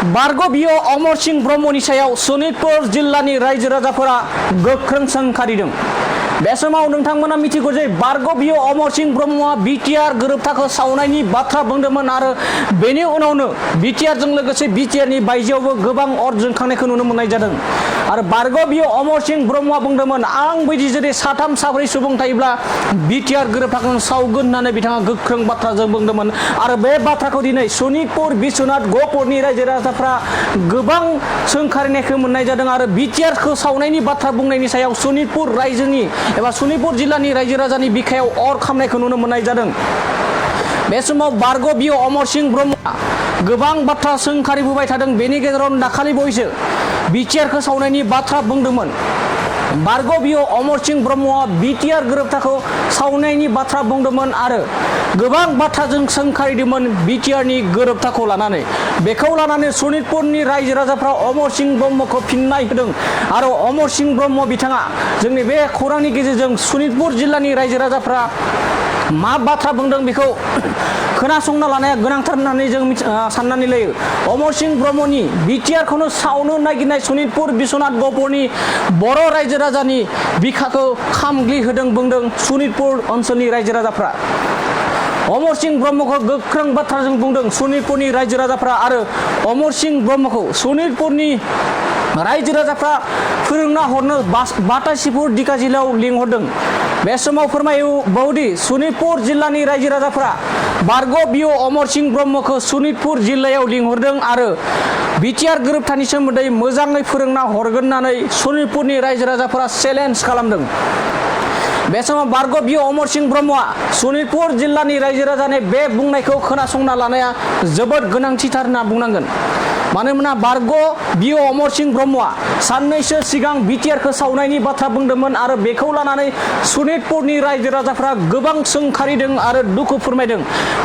बारग' बियो अमर सिंह ब्रह्मनि सायाव सनितपुर जिल्लानि रायजो राजाफोरा गोख्रों सोंखारिदों। बे समाव नोंथांमोना मिथिगौ जे बारग' बियो अमर सिंह ब्रह्मआ बिटिआर गोरोबथाखौ सावनायनि बाथ्रा बुंदोंमोन आरो बेनि उनावनो बिटिआरजों लोगोसे बिटिआरनि बायजोआवबो गोबां अर जोंखांनायखौ नुनो मोननाय जादों। आरो बारग' बियो अमर सिंह ब्रह्मआ बुंदोंमोन आं बायदि जुदि साथाम साब्रै सुबुं थायोब्ला बिटिआर गोरोबथाखौ सावगोन होननानै बिथाङा गोख्रों बाथ्राजों बुंदोंमोन। आरो बे बाथ्राखौ दिनै सनितपुर बिश्वनाथ गहपुरनि रायजो राजाफ्रा गोबां सोंखारिनायखौ मोननाय जादों। आरो बिटिआरखौ सावनायनि बाथ्रा बुंनायनि सायाव सनितपुर रायजोनि एबा सनितपुर जिल्लानि रायजो राजानि बिखायाव अर खामनायखौ नुनो मोननाय जादों। बे समाव बारग' बियो अमर सिंह ब्रह्मआ गोबां बाथ्रा सोंखारिबोबाय थादों। बेनि गेजेराव दाखालि बावैसो बिटिआरखौ सावनायनि बाथ्रा बुंदोंमोन। बारग' बियो अमर सिंह ब्रह्मआ बिटिआर गोरोबथाखौ सावनायनि बाथ्रा बुंदोंमोन आरो गोबां बाथ्राजों सोंखारिदोंमोन बिटिआरनि गोरोबथाखौ लानानै। बेखौ लानानै सनितपुरनि रायजो राजाफ्रा अमर सिंह ब्रह्मखौ फिननाय होदों। आरो अमर सिंह ब्रह्म बिथाङा जोंनि बे खौरांनि गेजेरजों सनितपुर जिल्लानि रायजो राजाफ्रा मा बाथ्रा बुंदों बेखौ खोनासंना लानाया गोनांथार होननानै जों साननानै लायो। अमर सिंह ब्रह्मनि बिटिआरखौनो सावनो नागिरनाय सनितपुर बिश्वनाथ गहपुरनि बर' रायजो राजानि बिखाखौ खामग्लिहोदों बुंदों सनितपुर ओनसोलनि रायजो राजाफ्रा। अमर सिंह ब्रह्मखौ गोख्रों बाथ्राजों बुंदों सनितपुरनि रायजो राजाफ्रा। आरो अमर सिंह ब्रह्मखौ सनितपुरनि रायजो राजाफ्रा फोरोंना हरनो बातासिपुर दिकाजिलाव लिंहरदों। बे समाव फोरमायबावदि सनितपुर जिल्लानि रायजो राजाफ्रा बारग' बियो अमर सिंह ब्रह्मखौ सनितपुर जिल्लायाव लिंहरदों आरो बिटिआर गोरोबथानि सोमोन्दै मोजाङै फोरोंना हरगोन होननानै सनितपुरनि रायजो राजाफोरा चेलेन्ज खालामदों। बे समाव बारग' बियो अमर सिंह ब्रह्मआ सनितपुर जिल्लानि रायजो राजानि बे बुंनायखौ खोनासंना लानाया जोबोद गोनांथिथार होनना बुंनांगोन। मानोना बारग' बियो अमर सिंह ब्रह्मआ साननैसो सिगां बिटिआरखौ सावनायनि बाथ्रा बुंदोंमोन आरो बेखौ लानानै सनितपुरनि रायजो राजाफ्रा गोबां सोंखारिदों आरो दुखु फोरमायदों।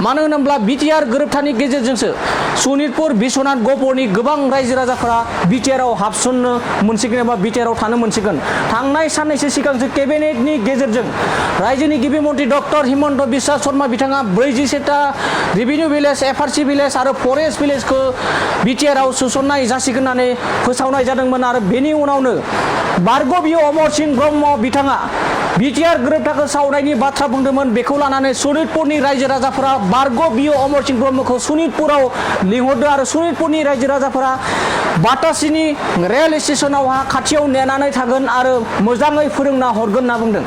मानो होनोब्ला बिटिआर गोरोबथानि गेजेरजोंसो सनितपुर बिश्वनाथ गहपुरनि गोबां रायजो राजाफ्रा बिटिआरआव हाबसननो मोनसिगोन एबा बिटिआरआव थानो मोनसिगोन। थांनाय साननैसो सिगांसो केबिनेटनि गेजेरजों रायजोनि गिबि मन्त्रि डक्टर हिमन्त बिश्व शर्मा बिथाङा 47टा रेभिनिउ भिलेज, एफआरसि भिलेज आरो फरेस्ट भिलेजखौ बिटिआरआव सोसननाय जासिगोन होननानै फोसावनाय जादोंमोन। आरो बेनि उनावनो बारग' बियो अमर सिंह ब्रह्म बिथाङा बिटिआर गोरोबथाखौ सावनायनि बाथ्रा बुंदोंमोन। बेखौ लानानै सनितपुरनि रायजो राजाफोरा बारग' बियो अमर सिंह ब्रह्मखौ सनितपुराव लिंहरदों आरो सनितपुरनि रायजो राजाफोरा बातासिनि रेल स्टेसनाव खाथियाव नेनानै थागोन आरो मोजाङै फोरोंना हरगोन होनना बुंदों।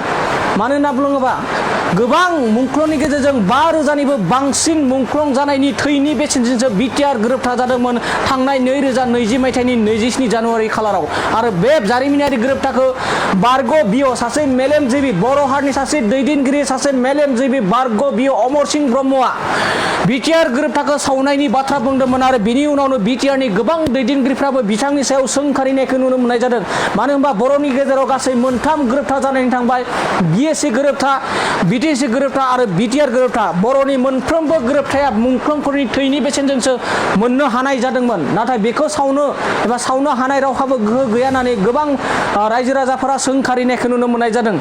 मानो होनना बुङोबा गोबां मुंख्लंनि गेजेरजों 5,000निबो बांसिन मुंख्लं जानायनि थैनि बेसेनजोंसो बिटिआर गोरोबथा जादोंमोन थांनाय 2020 मायथाइनि 27 जानुवारि खालाराव। आरो बे जारिमिनारि गोरोबथाखौ बारग' बियो सासे मेलेमजिबि बर' हारिनि सासे दैदेनगिरि, सासे मेलेमजिबि बारग' बियो अमर सिंह ब्रह्मआ बिटिआर गोरोबथाखौ सावनायनि बाथ्रा बुंदोंमोन। आरो बिनि उनावनो बिटिआरनि गोबां दैदेनगिरिफ्राबो बिथांनि सायाव सोंखारिनायखौ नुनो मोननाय जादों। मानो होनबा बर'नि गेजेराव गासै 3 गोरोबथा जानानै थांबाय। बिएसि गोरोबथा, बिटिसि गोरोबथा आरो बिटिआर गोरोबथा। बर'नि मोनफ्रोमबो गोरोबथाया मुंख्लंफोरनि थैनि बेसेनजोंसो मोननो हानाय जादोंमोन। नाथाय बेखौ सावनो एबा सावनो हानाय रावहाबो गोहो गैया होननानै गोबां रायजो राजाफोरा सोंखारिनायखौ नुनो मोननाय जादों।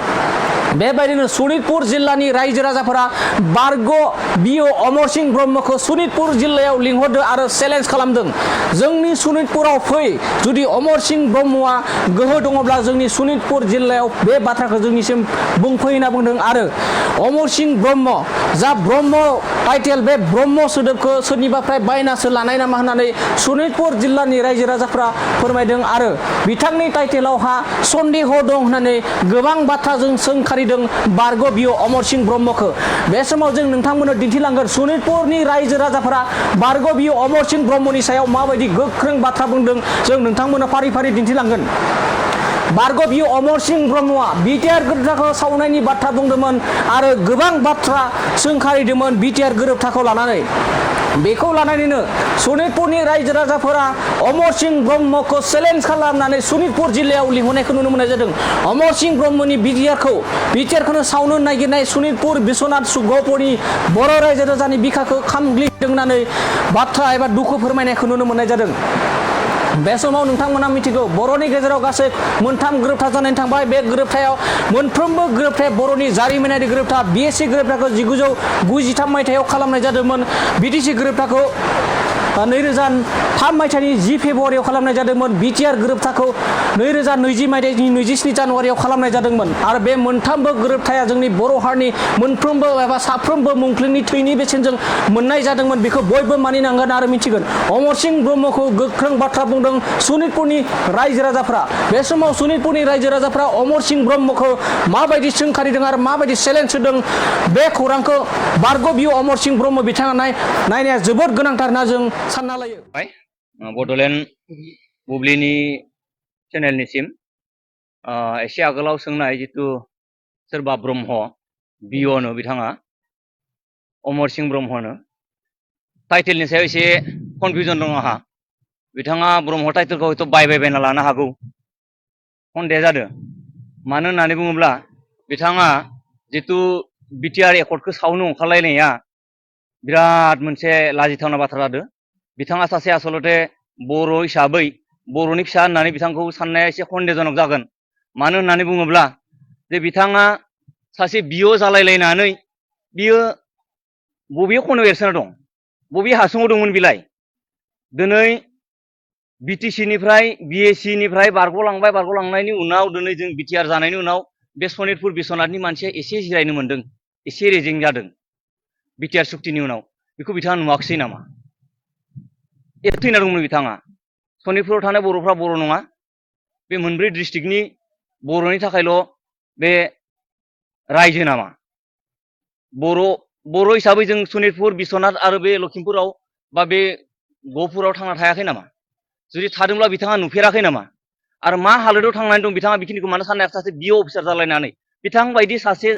बेबायदिनो सनितपुर जिल्लानि रायजो राजाफोरा बारग' बियो अमर सिंह ब्रह्मखौ सनितपुर जिल्लायाव लिंहरदों आरो चेलेन्ज खालामदों। जोंनि सनितपुराव फै, जुदि अमर सिंह ब्रह्मआ गोहो दङब्ला जोंनि सनितपुर जिल्लायाव बे बाथ्राखौ जोंनिसिम बुंफै होनना बुंदों। आरो अमर सिंह ब्रह्म जा ब्रह्म टाइटेल, बे ब्रह्म सोदोबखौ सोरनिबाफ्राय बायनासो लानाय नामा होननानै सनितपुर जिल्लानि रायजो राजाफ्रा फोरमायदों। आरो बिथांनि टाइटेलावहा सन्देह दं होननानै गोबां बाथ्राजों सोंखारिदों बारग' बियो अमर सिंह ब्रह्मखौ। बे समाव जों नोंथांमोननो दिन्थिलांगोन सनितपुरनि रायजो राजाफोरा बारग' बियो अमर सिंह ब्रह्मनि सायाव माबायदि गोख्रों बाथ्रा बुंदों जों नोंथांमोननो फारि फारि दिन्थिलांगोन। बारग' बियो अमर सिंह ब्रह्मआ बिटिआर गोरोबथाखौ सावनायनि बाथ्रा बुंदोंमोन आरो गोबां बाथ्रा सोंखारिदोंमोन बिटिआर गोरोबथाखौ लानानै। बेखौ लानानैनो सनितपुरनि रायजो राजाफोरा अमर सिंह ब्रह्मखौ चेलेन्ज खालामनानै सनितपुर जिल्लायाव लिंहरनायखौ नुनो मोननाय जादों। अमर सिंह ब्रह्मनि बिटिआरखौनो सावनो नागिरनाय सनितपुर बिश्वनाथ गहपुरनि बर' रायजो राजानि बिखाखौ खामग्लिदों होननानै बाथ्रा एबा दुखु फोरमायनायखौ नुनो मोननाय जादों। बे समाव नोंथांमोना मिथिगौ बर'नि गेजेराव गासै 3 गोरोबथा जानानै थांबाय। बे गोरोबथायाव मोनफ्रोमबो गोरोबथाया बर'नि जारिमिनारि गोरोबथा। बिएसि गोरोबथाखौ 1993 मायथाइयाव खालामनाय जादोंमोन। बिटिसि गोरोबथाखौ 2003 मायथाइनि 10 फेब्रुवारियाव खालामनाय जादोंमोन बिटिआर गोरोबथाखौ 2020 मायथाइनि 27 जानुवारियाव खालामनाय जादोंमोन आरो बे मोनथामबो गोरोबथाया जोंनि बर' हारिनि मोनफ्रोमबो एबा साफ्रोमबो मुंख्लंनि थैनि बेसेनजों मोननाय जादोंमोन बेखौ बयबो मानिनांगोन आरो मिथिगोन अमर सिंह ब्रह्मखौ गोख्रों बाथ्रा बुंदों सनितपुरनि रायजो राजाफ्रा बे समाव सनितपुरनि रायजो राजाफ्रा अमर सिंह ब्रह्मखौ माबायदि सोंखारिदों आरो माबायदि चेलेन्ज होदों बे खौरांखौ बारग' बिउ अमर सिंह ब्रह्म बिथाङा नायनाया जोबोद गोनांथार होनना जों सानना लायो बड'लेण्ड बुब्लिनि चेनेलनिसिम एसे आगोलाव सोंनाय जितु सोरबा ब्रह्म बिअनो बिथाङा अमर सिंह ब्रह्मनो टाइटेलनि सायाव एसे कनफिउजन दङ आंहा बिथाङा ब्रह्म टाइटेलखौ हयथ' बायना लानो हागौ सन्देह जादों मानो होननानै बुङोब्ला बिथाङा जितु बिटिआर एकर्डखौ सावनो ओंखारलायनाया बिराद मोनसे लाजिथावना बाथ्रा जादों बिथाङा सासे आसलते बर' हिसाबै बर'नि फिसा होननानै बिथांखौ साननाया एसे सन्देहजनक जागोन मानो होननानै बुङोब्ला जे बिथाङा सासे बिअ जालायलायनानै बियो बबे खनायाव एरसोना दं बबे हासुङाव दंमोन बिलाय दिनै बिटिसिनिफ्राय बिएसिनिफ्राय बारग'लांनायनि उनाव दिनै जों बिटिआर जानायनि उनाव बे सनितपुर बिस्वनाथनि मानसिया एसे जिरायनो मोन्दों एसे रेजें जादों बिटिआर सुक्तिनि उनाव बेखौ बिथाङा नुवाखिसै नामा एथ' थैना दंमोन बिथाङा सनितपुराव थानाय बर'फ्रा बर' नङा बे मोनब्रै डिस्ट्रिक्टनि बर'नि थाखायल' बे रायजो नामा बर' हिसाबै जों सनितपुर बिस्वनाथ आरो बे लखिमपुराव बा बे गहपुराव थांना थायाखै नामा जुदि थादोंब्ला बिथाङा नुफेराखै नामा आरो मा हालोदाव थांनानै दं बिथाङा बेखिनिखौ मानो साननो हायाखै सासे बिअ अफिसार जालायनानै बिथां बायदि सासे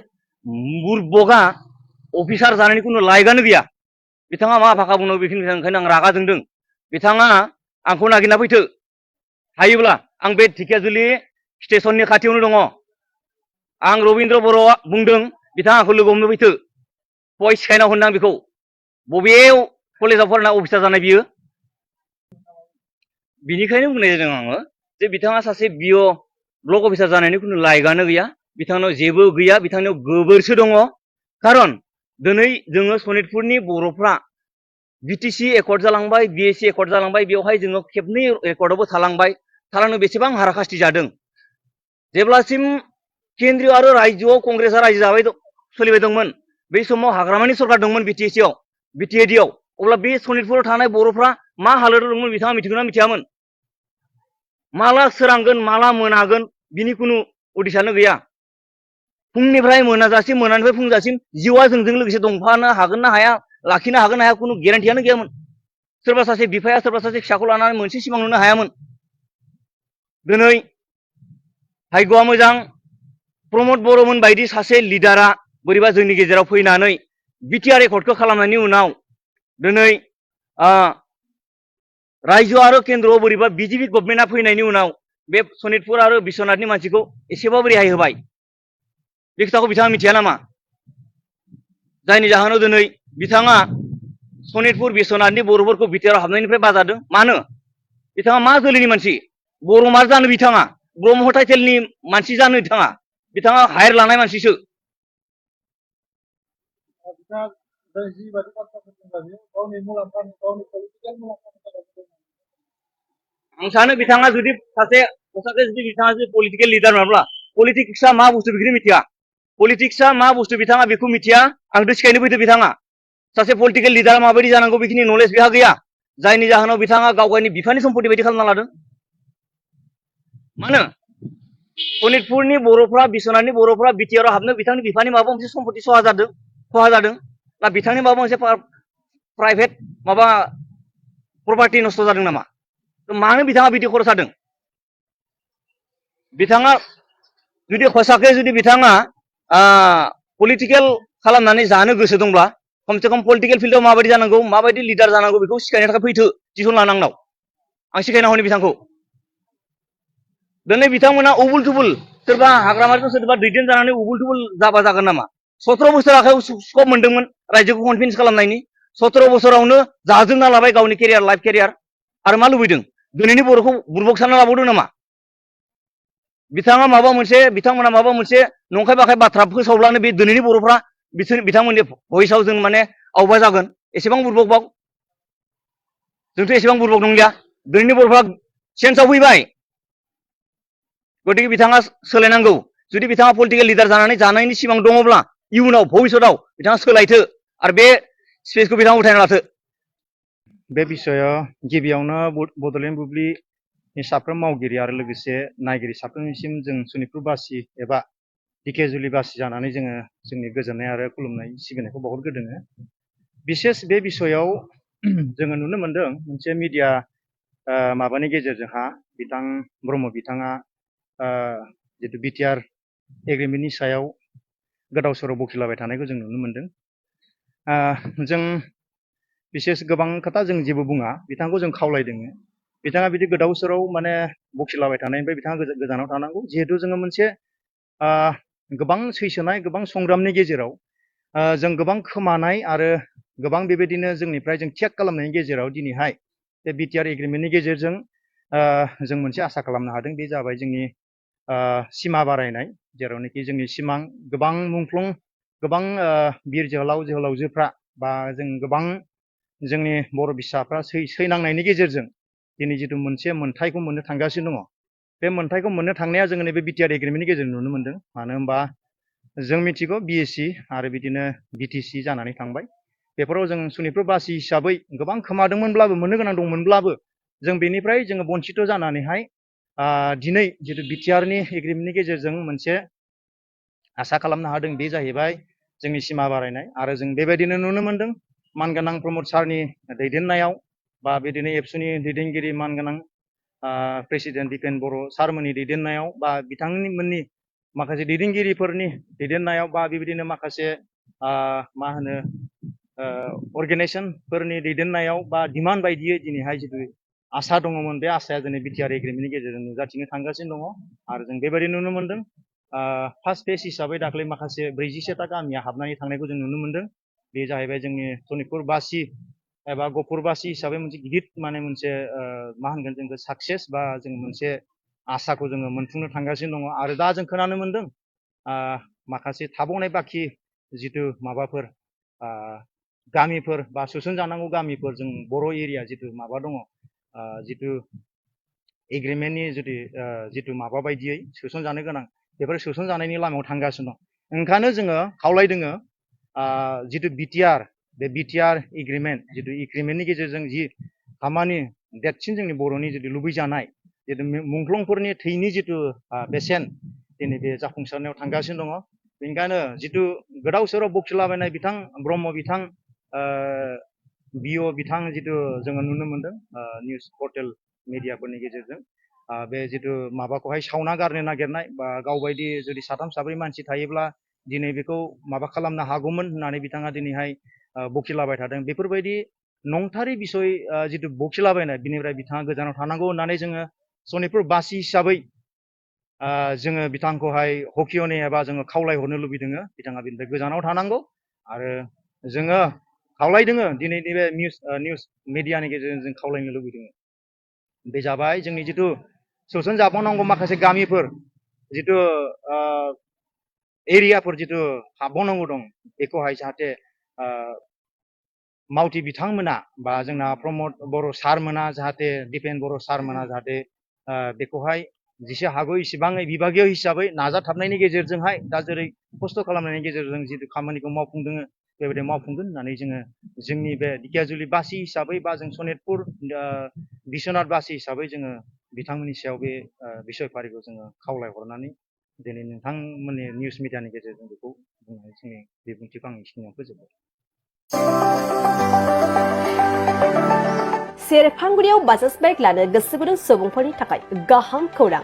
बुरबगा अफिसार जानायनि खुनु लायगानो गैया बिथाङा मा भाखा बुंनो बेखिनि ओंखायनो आं रागा जोंदों बिथाङा आंखौ नागिरना फैथो हायोब्ला आं बे ढेकियाजुलि स्टेसननि खाथियावनो दङ आं रबिन्द्र बर' बुंदों बिथाङा आंखौ लोगो हमनो फैथो फय सिखायना हरनो आं बेखौ बबे कलेजाव फरायना अफिसार जानाय बियो बिनिखायनो बुंनाय जादों आङो जे बिथाङा सासे बिअ ब्लक अफिसार जानायनि खुनु लायगानो गैया बिथांनाव जेबो गैया बिथांनाव गोबोरसो दङ खारन दिनै जोङो सनितपुरनि बर'फ्रा बिटिसि एकर्ड जालांबाय बिएसि एकर्ड जालांबाय बेवहाय जोङो खेबनै एकर्डआवबो थालांनो बेसेबां हाराखास्ति जादों जेब्लासिम केन्द्रीय आरो रायजोआव कंग्रेसआ रायजो जाबाय सोलिबाय दंमोन बै समाव हाग्रामानि सरकार दंमोन बिटिएडिआव अब्ला बे सनितपुराव थानाय बर'फ्रा मा हालोदाव दंमोन बिथाङा मिथिगौना मिथियामोन माला सोरांगोन माला मोनागोन बिनि खुनु उदिसानो गैया फुंनिफ्राय मोनाजासिम मोनानिफ्राय फुंजासिम जिउआ जोंजों लोगोसे दंफानो हागोन ना हाया लाखिनो हागोन ना हाया खुनु गेरेन्टियानो गैयामोन सोरबा सासे बिफाया सोरबा सासे फिसाखौ लानानै मोनसे सिमां नुनो हायामोन दिनै भाग्यआ मोजां प्रमद बर'मोन बायदि सासे लिडारा बोरैबा जोंनि गेजेराव फैनानै बिटिआर एकर्डखौ खालामनायनि उनाव दिनै रायजो आरो केन्द्रआव बोरैबा बिजेपि गभर्नमेन्टआ फैनायनि उनाव बे सनितपुर आरो बिस्वनाथनि मानसिखौ एसेबाबो रेहाय होबाय बे खोथाखौ बिथाङा मिथिया नामा जायनि जाहोनाव दिनै बिथाङा सनितपुर बिस्वनाथनि बर'फोरखौ बिटिआर हाबनायनिफ्राय बाजादों मानो बिथाङा मा जोलैनि मानसि बर' मा जानो बिथाङा ब्रह्म टाइटेलनि मानसि जानो बिथाङा हायर लानाय मानसिसो आं सानो बिथाङा जुदि बिथाङा जुदि पलिटिकेल लिडार नङाब्ला पलिटिक्सआ मा बुस्थु बेखौनो मिथिया पलिटिक्सआ मा बुस्थु बिथाङा बेखौ मिथिया आंथ' सिखायनो फैदो बिथाङा सासे पलिटिकेल लिडारा माबायदि जानांगौ बेखिनि नलेज बिहा गैया जायनि जाहोनाव बिथाङा गाव गावनि बिफानि सम्पति बायदि खालामना लादों मानो सनितपुरनि बर'फ्रा बिस्वनाथनि बर'फ्रा बिटिआरआव हाबनो बिथांनि बिफानि माबा मोनसे सम्पति खहा जादों ना बिथांनि माबा मोनसे प्राइभेट माबा प्रपार्टि नस्थ' जादों नामा मानो बिथाङा बिदि खरस जादों बिथाङा जुदि हसाके जुदि बिथाङा पलिटिकेल खालामनानै जानो गोसो दंब्ला खमसे खम पलिटिकेल फिल्डआव माबायदि जानांगौ माबायदि लिडार जानांगौ बेखौ सिखायनो थाखाय फैथो टिउसन लानांगौ आं सिखायना हरनि बिथांखौ दिनै बिथांमोना उबुल थुबुल सोरबा हाग्रामाजों सोरबा दैदेन जानानै उबुल थुबुल जागोन नामा 17 बोसोर आखायाव स्कप मोनदोंमोन रायजोखौ कनभिन्स खालामनायनि 17 बोसोरावनो जाजोबना लाबाय गावनि केरियार लाइफ केरियार आरो मा लुबैदों दिनैनि बर'खौ बुरबक सानना लाबावदों नामा बिथांमोना माबा मोनसे नंखाय बाखाय बाथ्रा फोसावब्लानो बे दिनैनि बर'फ्रा बिथांमोननि भइसआव जों माने आवबा जागोन एसेबां बुरबक जोंथ' एसेबां बुरबक नंलिया दिनैनि बर'फ्रा चेन्जआव फैबाय गतिके बिथाङा सोलायनांगौ जुदि बिथाङा पलिटिकेल लिडार जानायनि सिमां दङब्ला इयुनाव भबिष्यताव बिथाङा सोलायथो आरो बे स्पेसखौ बिथाङा उथायना लाथो बे बिषयाव गिबियावनो बड'लेण्ड बुब्लिनि साफ्रोम मावगिरि आरो लोगोसे नायगिरि साफ्रोमनिसिम जों सनितपुरबासि एबा दिकेजुलिबासि जानानै जोङो जोंनि गोजोननाय आरो खुलुमनाय सिबिनायखौ बावहरग्रोदों। बिसेस बे बिषयाव जोङो नुनो मोनदों मोनसे मिडिया माबानि गेजेरजोंहा बिथां ब्रह्म बिथाङा जितु बिटिआर एग्रिमेन्टनि सायाव गोदाव सोराव बखिलाबाय थानायखौ जों नुनो मोनदों। जों बिसेस गोबां खोथा जों जेबो बुङा बिथांखौ जों खावलायदों बिथाङा बिदि गोदाव सोराव माने बखिलाबाय थानायनिफ्राय बिथाङा गोजानाव थानांगौ जिहेथु जोङो मोनसे गोबां सैसोनाय गोबां संग्रामनि गेजेराव जों गोबां खोमानाय आरो गोबां बेबायदिनो जोंनिफ्राय जों चेक खालामनायनि गेजेराव दिनैहाय बे बिटिआर एग्रिमेन्टनि गेजेरजों जों मोनसे आसा खालामनो हादों बे जाबाय जोंनि सिमा बारायनाय जेरावनोखि जोंनि सिमां गोबां मुंख्लं गोबां बिर जोहोलाव जोहोलावजोफ्रा बा जों गोबां जोंनि बर' बिसाफ्रा सैनांनायनि गेजेरजों दिनै जिथु मोनसे मोन्थायखौ मोननो थांगासिनो दङ बे मोन्थायखौ मोननो थांनाया जोङो नैबे बिटिआर एग्रिमेन्टनि गेजेरजों नुनो मोनदों। मानो होनबा जों मिथिगौ बिएससि आरो बिदिनो बिटिसि जानानै थांबाय बेफोराव जों सनितपुरबासि हिसाबै गोबां खोमादोंमोनब्लाबो मोननो गोनां दंमोनब्लाबो जों बेनिफ्राय जोङो बन्सित जानानैहाय दिनै जितु बिटिआरनि एग्रिमेन्टनि गेजेरजों मोनसे आसा खालामनो हादों बे जाहैबाय जोंनि सिमा बारायनाय आरो जों बेबायदिनो नुनो मोनदों मानगोनां प्रमद सारनि दैदेननायाव बा बिदिनो एबसुनि दैदेनगिरि मानगोनां प्रेसिडेन्ट दिपेन बर' सारमोननि दैदेननायाव बा बिथांमोननि माखासे दैदेनगिरिफोरनि दैदेननायाव बा बेबायदिनो माखासे मा होनो अर्गेनाइजेसनफोरनि दैदेननायाव बा डिमान्ड बायदियै दिनैहाय जितु आसा दङमोन बे आसाया दिनै बिटिआर एग्रिमेन्टनि गेजेरजों नुजाथिनो थांगासिनो दङ आरो जों बेबायदि नुनो मोनदों। फार्स्ट फेज हिसाबै दाख्लै माखासे 47टा गामिया हाबनानै थांनायखौ जों नुनो मोनदों। बे जाहैबाय जोंनि सनितपुरबासि एबा गफुरबासि हिसाबै मोनसे गिदिर माने मोनसे मा होनगोन जोंखौ साक्सेस बा जों मोनसे आसाखौ जोङो मोनफुंनो थांगासिनो दङ आरो दा जों खोनानो मोनदों माखासे थाबावनाय बाखि जिथु माबाफोर गामिफोर बा सोसनजानांगौ गामिफोर जों बर' एरिया जिथु माबा दङ जिथु एग्रिमेन्टनि जिथु माबा बायदियै सोसनजानो गोनां बेफोर सोसनजानायनि लामायाव थांगासिनो दं। ओंखायनो जोङो खावलायदों जिथु बिटिआर बे बिटिआर एग्रिमेन्ट जिथु एग्रिमेन्टनि गेजेरजों जि खामानि देरसिन जोंनि बर'नि जिथु लुबैजानाय जिथु मुंख्लंफोरनि थैनि जिथु बेसेन दिनै बे जाफुंसारनायाव थांगासिनो दङ। बेनिखायनो जिथु गोदाव सोराव बखिलाबायनाय बिथां ब्रह्म बिथां बिअ बिथां जिथु जोङो नुनो मोनदों निउस पर्टेल मिडियाफोरनि गेजेरजों बे जिथु माबाखौहाय सावना गारनो नागिरनाय बा गावबायदि जुदि साथाम साब्रै मानसि थायोब्ला दिनै बेखौ माबा खालामनो हागौमोन होननानै बिथाङा दिनैहाय बखिलाबाय थादों। बेफोरबायदि नंथारै बिसय जिथु बखिलाबायनाय बिनिफ्राय बिथाङा गोजानाव थानांगौ होननानै जोङो सनितपुरबासि हिसाबै जोङो बिथांखौहाय हकियनि एबा जोङो खावलायहरनो लुबैदों बिथाङा बेनिफ्राय गोजानाव थानांगौ आरो जोङो खावलायदों दिनैनि बे निउस मिडियानि गेजेरजों जों खावलायनो लुबैदों बे जाबाय जोंनि जिथु सोसन जाबावनांगौ माखासे गामिफोर जिथु एरियाफोर जिथु हाबबावनांगौ दं बेखौहाय जाहाथे मावथि बिथांमोना बा जोंना प्रमद बर' सारमोना जाहाथे दिपेन बर' सारमोना जाहाथे बेखौहाय जेसे हागौ इसिबाङै बिभागीय हिसाबै नाजाथाबनायनि गेजेरजोंहाय दा जेरै खस्थ' खालामनायनि गेजेरजों जिथु खामानिखौ मावफुंदों बेबायदि मावफुंगोन होननानै जोङो जोंनि बे दिकेजुलि बासि हिसाबै बा जों सनितपुर बिस्वनाथ बासि हिसाबै जोङो बिथांमोननि सायाव बे बिसयफारिखौ जोङो खावलायहरनानै दिनै नोंथांमोननि निउस मिडियानि गेजेरजों बेखौ बुंनानै जोंनि बिबुंथिखौ आं एसेखिनियाव फोजोबबाय। सेरफांगुरियाव बाजाज बाइक लानो गोसो गुदुं सुबुंफोरनि थाखाय गाहाम खौरां।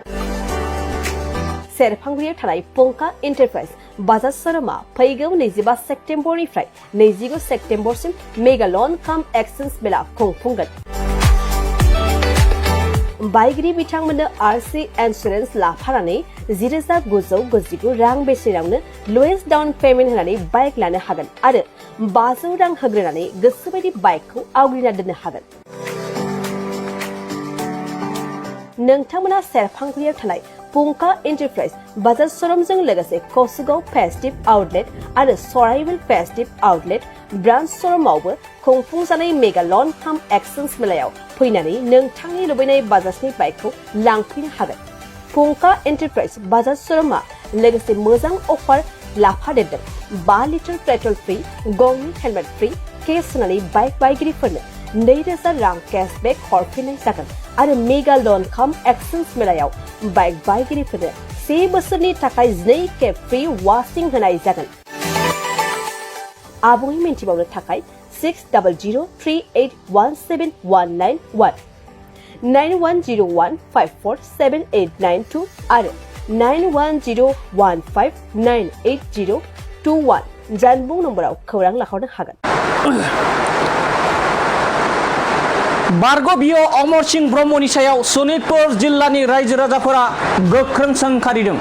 सेरफांगुरियाव थानाय पंका एन्टारप्राइज बाजाज शोरूमआ फैगौ 25 सेप्तेम्बरनिफ्राय 29 सेप्तेम्बरसिम मेगा लन काम एक्सचेन्ज मेला खुंफुंगोन। बायगिरि बिथांमोननो आरसि इन्सुरेन्स लाफानानै 10,999 रां बेसेनावनो लवेस्ट डाउन पेमेन्ट होनानै बाइक लानो हागोन आरो 500 रां होग्रोनानै गोसोबायदि बाइकखौ आवग्रिना दोननो हागोन। नोंथांमोना सेरफांगुरियाव थानाय पुंखा एन्टारप्राइज बाजार शोरूमजों लोगोसे कसुगाव फेस्टिव आउटलेट आरो सराइबिल फेस्टिव आउटलेट ब्रान्च शोरूमावबो खुंफुंजानाय मेगा लन काम एक्सचेन्ज मेलायाव फैनानै नोंथांनि लुबैनाय बाजाजनि बाइकखौ लांफैनो हागोन। पुंखा एन्टारप्राइज बाजार शोरूमा लोगोसे मोजां अफार लाफादेरदों। 5 लिटार पेट्रल फ्री, गंनि हेलमेट फ्री, केस होनानै बाइक बायगिरिफोरनो 2000 रां केशबेक हरफिननाय जागोन आरो मेगा लन काम एक्सचेन्ज मेलायाव बाइक बायगिरिफोरनो 1 बोसोरनि थाखाय 2 खेब फ्री वाशिं होनाय जागोन। आबुङै मिन्थिबावनो थाखाय 6003817191 9101547892 आरो 9101598021 जानबुं नम्बराव खौरां लाहरनो हागोन। बारग' बियो अमर सिंह ब्रह्मनि सायाव सनितपुर जिल्लानि रायजो राजाफोरा गोख्रों सोंखारिदों।